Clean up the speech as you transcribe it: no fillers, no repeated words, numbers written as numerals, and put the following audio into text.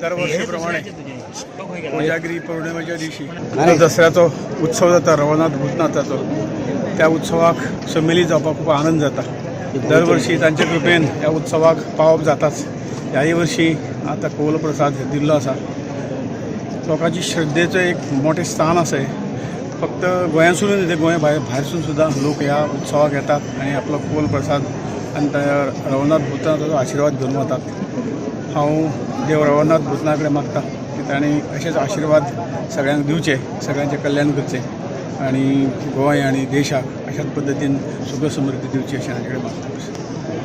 दरवर्षीप्रमाणे कोजागिरी पौर्णिमेच्या दिवशी दसऱ्याचो उत्सव जाता, रवनाथ भूतनाथाचो. त्या उत्सवाक संमेलित जावपाक खूब आनंद जाता. दरवर्षी तांच्या कृपेन ह्या उत्सवाक पावप जाताच. ह्याय वर्षी आतां कौल प्रसाद दिल्लो आसा. लोकांची श्रद्धेचो एक मोठें स्थान आसा हें. फक्त गोंयांसून न्ही, ते गोंया भायर भायरसून सुद्दां लोक ह्या उत्सवाक येतात आनी आपलो कौल प्रसाद आनी त्या रवनाथ भूतनाथाचो आशिर्वाद घेवन वतात. हांव देव रवनाथ भूतना कडेन मागता की तांणी अशेच आशिर्वाद सगळ्यांक दिवचे, सगळ्यांचें कल्याण करचें आनी गोंय आनी देशाक अशाच पद्दतीन सुख समृद्धी दिवची अशें तांचे कडेन मागता.